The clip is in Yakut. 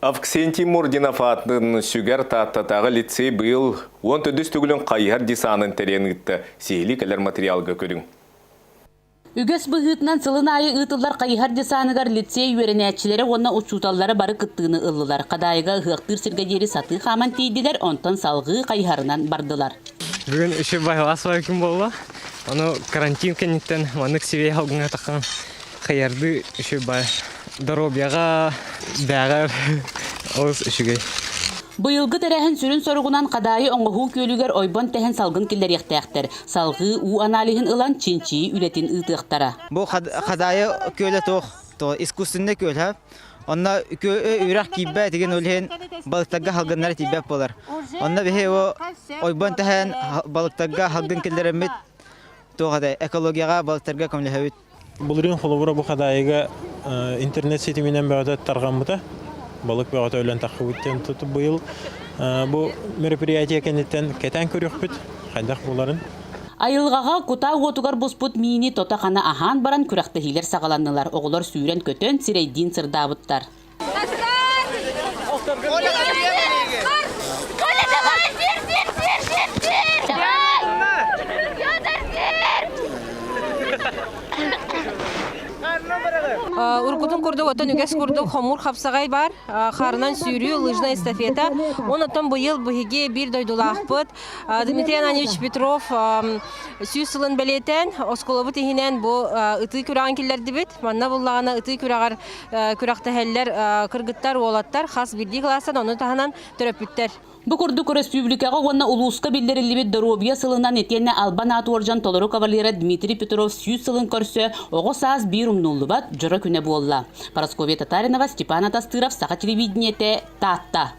Авксентий Мординов аатын сүгэр Тааттатааҕы лицей быйыл 14 төгүлүн хайыһар десанын тэрийэн ыытта. Сиһилии кэлэр материалга көрүҥ. Үгэс быһыытынан сылын аайы ыытыллар хайыһар десаныгар лицей үөрэнээччилэрэ уонна учууталлара бары кыттыыны ыллылар. Хадаайыга ыһыахтыыр сиргэ диэри сатыы хааман тиийдилэр, онтон салҕыы хайыһарынан бардылар. Бүгүн үчүгэй байылаас күн буолла. Ону карантин кэнниттэн маннык сибиэ халгыҥа таххан хайардыы үчүгэй бай. Доруобуйаҕа бээҕэр олус үчүгэй. Быйылгы тэрээһин сүрүн соругунан Хадаайы оҥоһуу күөлүгэр ойбон тэһэн салгын киллэриэхтээхтэр. Салҕыы уу аналиһын ылан чинчийии үлэтин ыытыахтара. Бу Хадаайы күөлэ туох искусственный күөл Онно үрэх киирбэт тигин ол иһин балыктарга халгыннара тиийбэт буолар. Онно биһи ойбон тэһэн балыктарга халгын киллэрэммит туох этэй экологияҕа балыктарга көмөлөһөбүт. Былырыын холобура бу Хадаайыга интернет ситиминэн бөҕөтө тарҕаммыта. Балык бөҕөтө өлөн таххыбыт диэн туту быйыл бу мероприятие кэнниттэн кэтээн көрүөхпүт хайдах буоларын. Айылҕаҕа кутаа уотугар буспут миини тото-хана аһаан баран күрэхтэһиилэр саҕаланнылар. Оҕолор сүүрэн-көтөн, сирэйдиин сырдаабыттар. Уруккутун курдук, оттон үгэс курдук хомуур хапсаҕай бар, хаарынан сүүрүү, лыжная эстафета. Онон быйыл биһиги биир дойдулаахпыт Дмитрий Ананьевич Петров 100 сылын бэлиэтээн, оскуолабыт иһинэн бу ытыы күрэҕин киллэрдибит. Манна буллаҕына ытыы күрэҕэр күрэхтэһэллэр кыргыттар, уолаттар хас биирдии кылаастан, ону таһынан төрөппүттэр. Бу курдук өрөспүүбүлүкэҕэ уонна улууска биллэриллибит доруобуйа сылынан итиэннэ Албан аат уордьан толору кавалера Дмитрий Петров 100 сылын көрсө оҕо саас биир умнуллубат дьоро күнэ буолла. Парасковья Татаринова, Степан Атастыров, Саха телевидениетэ, Таатта.